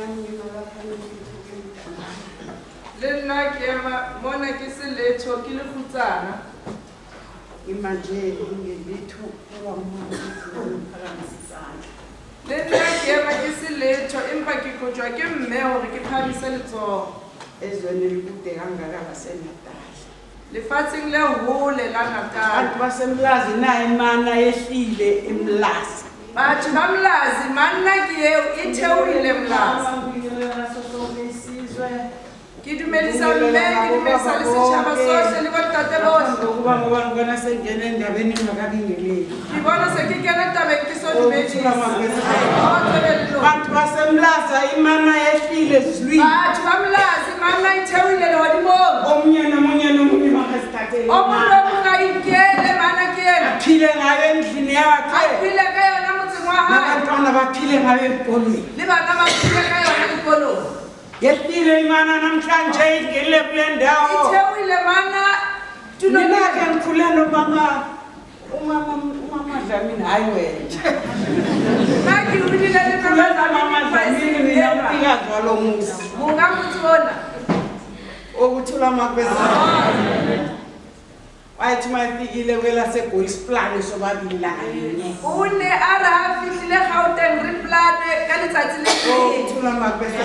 Nami ngima lapha ngithi ke mntanami. Le nna ke ema mona ke se letho ke le kgutsana. Ngima nje ngingelitho ngoba umuntu ngiphakamisa isandla. Le nna ke ema ke se letho empa ke kotjwa ke mme hore ke phahamise letsoho. Ezweni elikude kangaka laseNatali. Lefatsheng le hole la Natal. Bantu baseMlazi nayo imana yehlile eMlazi. Batho ba Mlazi manna ke eo e theohile Mlazi. Ngibingelela naso sonke isizwe. Ke dumedisa mme, ke dumedisa le setjhaba sohle le bontate bohle. Ngokuba ngoba ngibona sengena endabeni ngingakabingeleli. Ke bona se ke kena tabeng ke so dumedise. Oh, tswelello. Bantu baseMlazi imana yehlile ezulwini. Batho ba Mlazi manna e theohile lehodimong. Omunye nomunye nomunye makazithathele. O mong le o mong a inkele mana ke ena. Aphile ngayo endlini A yakhe. phele ka yona motseng wa hae. Nabantwana baphile ngayo ezikolweni. Le bana ba phele ka yona dikolong. Yehlile imana namhlanje ingenile kule ndawo. E theohile mana tulong Mina ke ngikhule nomama umama umama Dlamini hayi wena. Nna ke hodile le Ngikhule mama nomama Dlamini Dlamini mina umnikazi walo muzi. Monga motse ona. Okuthula makweza. Wayethi uma efikile kwelaseGoli siplane sobabili langa linye. O ne a re ha fihlile Gauteng re plane ka letsatsi le leng. Okuthula makweza.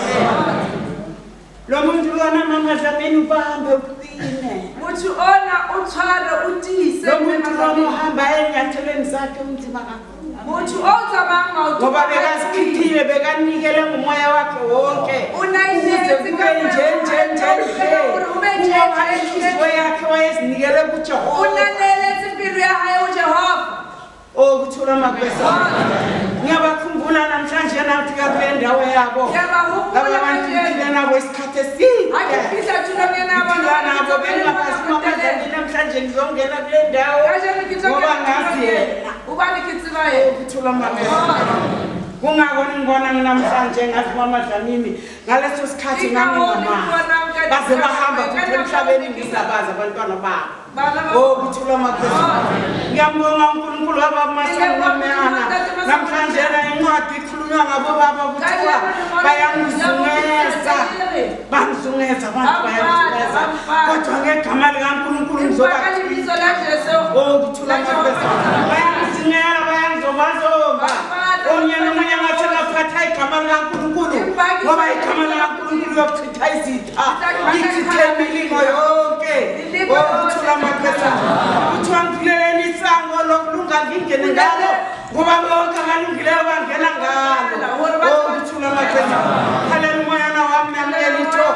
Lo muntu lona mama Dlamini ubambe uqine. Motho ona o tshware o tiise. Lo muntu lona uhamba enyathelweni zakhe unzima kakhulu. Motho o tsamayang maoto. Ngoba bekazikhiphile bekanikele ngomoya wakhe wonke. O na Ukuze ineetse kube ka nje nje nje nje. Hore ho be tje, Ngoba tje, tje. inhliziyo yakhe wayezinikele O kuJehova. na neeletse pelo ya hae ho Jehova. Okuthula makwesa. Ngiyabakhumbula namhlanje nafika kule ndawo yabo. Ke a ba hopola Laba bantu kajeno. ngiphile nabo isikhathi eside. Ha ke fihla tulong ena ya bona, Ngiphila nabo ke tlo bengingabazi phela uMama Dlamini namhlanje ngizongena kule ndawo. Kajeno ke tlo Ngoba kena ngazi tulong ena. yena. Hobane ke tseba yena. Okuthula makwesa. Kungako ningibona nginamhlanje ngathi Mama Dlamini ngaleso sikhathi Ke ka hoo le ngangingamazi. mponang ka Baze bahamba ka futhi nako emhlabeni eo ke sa- ngingabazi abantwana babo. Bana ba- Oh kuthula makwesa. Ngiyambonga uNkulunkulu wababa Masango Meana. Namhlanje la incwadi ikhulunywa ngabo baba kuthiwa bayangizungeza. Bangizungeza abantu bayangizungeza. Kodwa ngegama likaNkulunkulu Empa ka ngizoba lebitso la Jesu. Oh kuthula makwesa. Bayangizingela bayangizobazomba. Omunye nomunye ngathi ngaphatha igama likaNkulunkulu. Ngoba igama likaNkulunkulu liyochitha izitha. Lichithe imilingo yonke. Oh kuthula makwesa. Kuthiwa ngivuleleni isango lokulunga ngingene ngalo. Ngoba bonke abalungileyo bangena ngalo. Oh kuthula makwesa. Khalela umoyana wami yamukela itho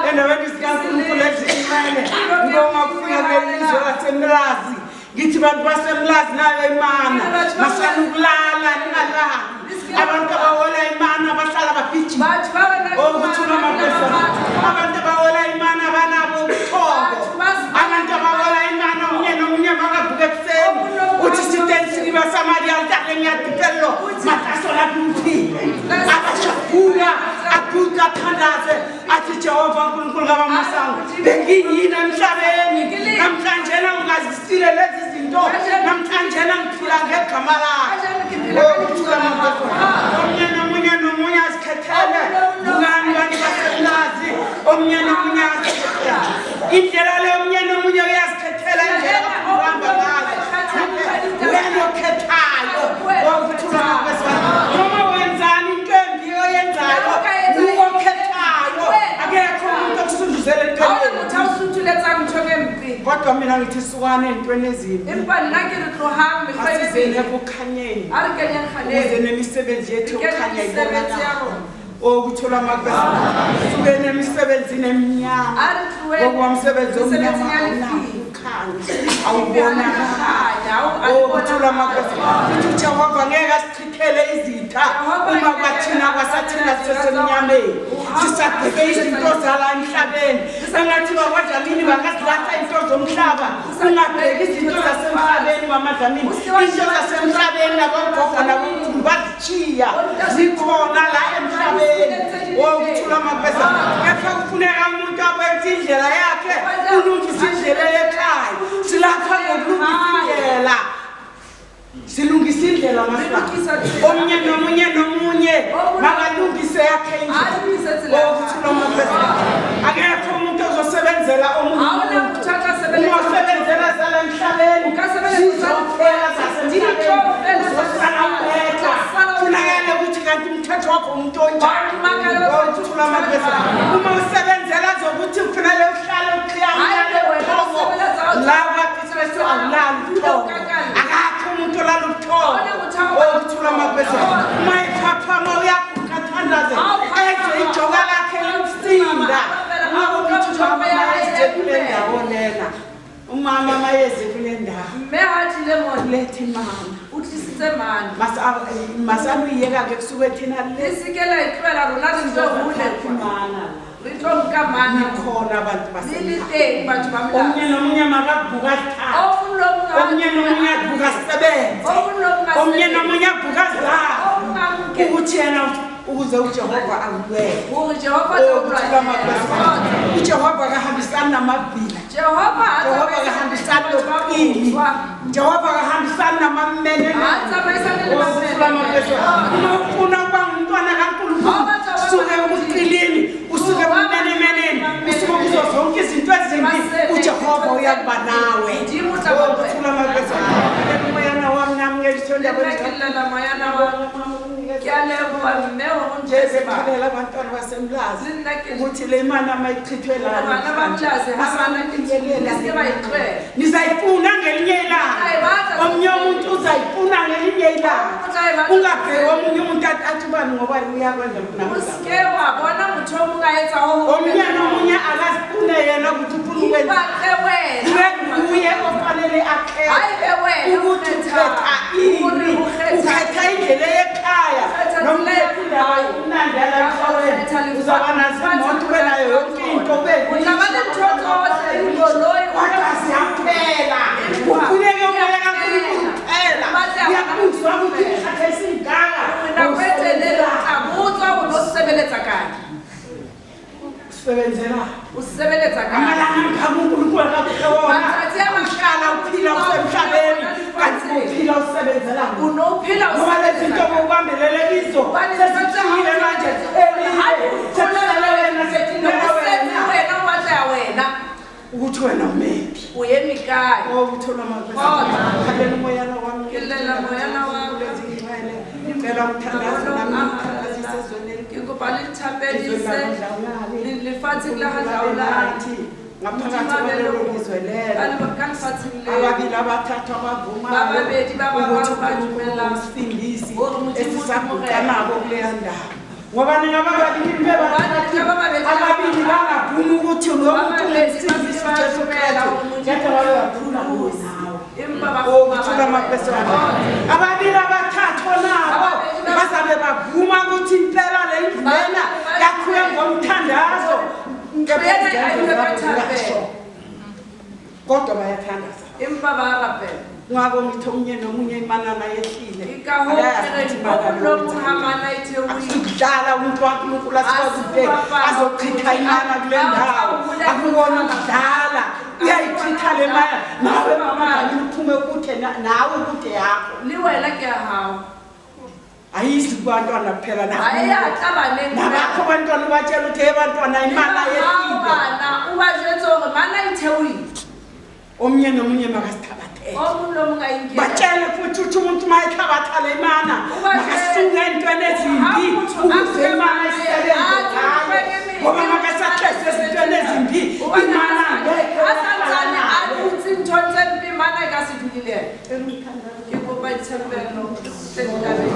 endaweni zikaNkulunkulu ezingcwele. Ngibonga ukufika kuleli lizwe laseMlazi. Ngithi bantu baseMlazi nayo imana. Masanukulala ningalali. Abantu abahola imana bahlala bagijima. Batho ba bana Oh kuthula makwesa. Abantu abahola imana banabo ubuthongo. Abantu abahola imana omunye nomunye makavuka ekuseni. Uthi sitensiliba samali altare ngiyadipello. Mataso lapho uphile. Abashabuka aguqa athandaze athi Jehova uNkulunkulu kaBamasango bengiyini emhlabeni namhlanje ngingazisile lezi zinto namhlanje ngiphila ngegama lakhe. Oh kuthula makwesa. Omunye nomunye nomunye azikhethele. Bukani bantu baseMlazi omunye nomunye azikhethele. Indlela le omunye nomunye uyazikhethela indlela afuna ukuhamba ngayo. Wena okhethayo. Oh kuthula makwesa. Noma wenzani into embi oyenzayo uwe okhethayo. Akekho umuntu okusunduzela Ha hona entweni. motho a o suthuletsang ntho e mpe. Kodwa mina ngithi sukani entweni ezimbi. Empa nna ke re tlohang mekgwa e Asizeni mebe. ekukhanyeni. A re kenyeng Ukuze kgaleng. nemisebenzi yethu Re kenye yokukhanya mesebetsi ya ibonakale. rona. Oh kuthula makwesa. Sukeni emisebenzini eminyama. A re tloheng Ngokuba umsebenzi mesebetsing omnyama ya awunakho lefifi. ukukhanya. Awubonakali. Kganya, ha o- Oh kuthula makwesa. Futhi uJehova ngeke asichithele izitha Jehova uma ngeke kwathina kwasathina sisesemnyameni. Sisabheke izinto zala emhlabeni. Engathi bakwaDlamini bangazilahla izinto zomhlaba. Ungabheki izinto zasemhlabeni mama Dlamini. Izinto zasemhlabeni nabogogo nabomkhulu bazishiya. Zikhona la emhlabeni. Oh kuthula makwesa. Kepha kufuneka umuntu akwenze indlela yakhe. Ulungise indlela yekhaya. Silapha ngokulungisa indlela. Silungisa indlela Re maswa. lokisa tsela. Omunye nomunye nomunye makalungise yakhe A indlela. lokise Uma usebenzela zokuthi kufanele uhlale uclear Haebe wena o sebeletsa o la kwaKristu awulali ubuthongo. Akakho umuntu olala ubuthongo. Okuthula amakwesa. Uma ephaphama uyaguqa athandaze ezwe ijoka lakhe limsinda. Uma ukuthi umama mayeze kule ndawo lena. Umama mayeze kule ndawo. Mme ha a tlile mona Ulethe imana. o tlisitse mana. Masanuyiyeka-ke kusuke thina Le se ke la e tlohela rona re tlo hole kwa. imana Re tlo nka mana. nikhona abantu Le le basemhlabeni. teng batho ba molao. Omunye nomunye makavuka O asithathe, mong le o mong a- omunye nomunye avuka asebenze, O mong le o mong a omunye sebetse. nomunye avuka azame O mong a nke. ukuthi yena ukuze uJehova akulwele. Hore Jehova a tla o lwanela. UJehova akahambisani namavila. Jehova ha a Jehova tsamaisane le akahambisani batho ba nobuqili. botswa. Jehova akahambisani namammenene. Ha a tsamaisane le mammenene. Uma ufuna ukuba ngumntwana kaNkulunkulu, usuke ebuqilini, usuke ebumenemeneni, usuke kuzo zonke izinto ezimbi, uJehova uyakuba nawe. Modimo o tla ba le wena. Ukuthula amakwesa. Moyana wami nami Le nna ke llela moyana wa Ke a leboha mme hore o Nje ntjhetse bana. bekhalela abantwana baseMlazi Le nna ke ukuthi le imali amayichithwe Bana ba Mlazi ha bana ke le se ke ba e tlohela. Nizayifuna ngelinye ilanga. Omunye umuntu uzayifuna ngelinye ilanga. O tla e batla. Ungabheki omunye umuntu athi ubani ngoba uyakwenza O se ke wa bona motho o mong a etsa ho ho Omunye nomunye akazifune yena ukuthi ufuna ukwenza. Ipatle wena. Kube nguye ofanele akhethe Haebe wena o ukuthi kgetha. ukhetha ini. Hore o kgetha. Ukhetha indlela yekhaya. Ukhetha Noma tsela ya ukhetha indaba hae. yokumnandi yala Kapa o emhlabeni. kgetha lefatshe. Uzaba nazo imoto ube nayo yonke into ube O tla ba le ntho tsohle, dikoloi, o Kodwa ziyaphela. Kufuneke umoya kaNkulunkulu kuphela. Uyakuzwa ukuthi isikhathi esingaka. Nako e telele o tla botswa hore o sebeletsa kae. Usebenzela. O sebeletsa kae. Amalanga amkhama uNkulunkulu akakuphe wona. Matsatsi a Uhlala uphila usemhlabeni kanti uphila usebenzela. O no phela o Ngoba lezi zinto sebeletsa kae. obubambelele kizo Hobane ntho tse sezishiyile manje. Ha di Eliye. Sekusele wena sekufuneka O setse wena. wena o batla ya wena. Ukuthi wena umephi. O eme kae? Ukuthola amakwesa. Kgotsa. Khalela umoyana wami. Ke llela moyana wa ka. Ngicela umthandazo nami ngithandazise ezweni Ke kopa le nthapedise lefatsheng la ha Dlaolane. Ngaphakathi kwalelo lizwe lelo. Ka lefatsheng leo. Ababili abathathu abavumayo Ba babedi ba ba ukuthi ba dumelang uMsindisi hore Modimo o esisaguqa Morena. nabo kuleya ndawo. Ngoba nina bababili nibe Hobane bathathu nina ba babedi ababili bangavumi ukuthi lo Ba muntu babedi ba ungumsindisi se ba uJesu dumela Kristu. hore Modimo Ngeke babe bakhuluma kuwe Mpholosi. nawe. Empa ba Ukuthula fumana amakwesa. wena. Ababili abathathu nabo Ababedi ba- bazabe bavuma ukuthi impela le ndlu lena Ba- yakhiwe ngomthandazo. Ntlo ena e ahilwe ka thapelo. Kodwa bayathandaza. Empa ba a rapela. Ngakho ngithi omunye nomunye imanana yehlile. Ke ka hoo ke reng o mong le o mong ha mana e theohile. Asikudlala umuntu waNkulunkulu asikwazi ukubheka azochitha imana kule ndawo. Akukona ukudlala. Uyayichitha le mana. Nawe mama uphume kude nawe kude yakho. Le wena ke ya hao. Ayizi kubantwana kuphela Ha e a tla baneng nabakho abantwana ubatshela ukuthi hey bantwana Le imana ba hao yehlile. bana o ba jwetse hore mana e theohile. Omunye nomunye makasithabathele. O mong le o mong a inkele. Batshele futhi ukuthi umuntu uma ethabatha le mana Uba makasuke entweni ezimbi Ha motho a ukuze nke imana mana isebenze a ngayo. tswe Ngoba makasahlezi ezintweni ezimbi Hobane imana angeke a santsane a dutse nthong tse mpe mana e ka se dule le yena. Ke kopa dithapelo tse ditabeng.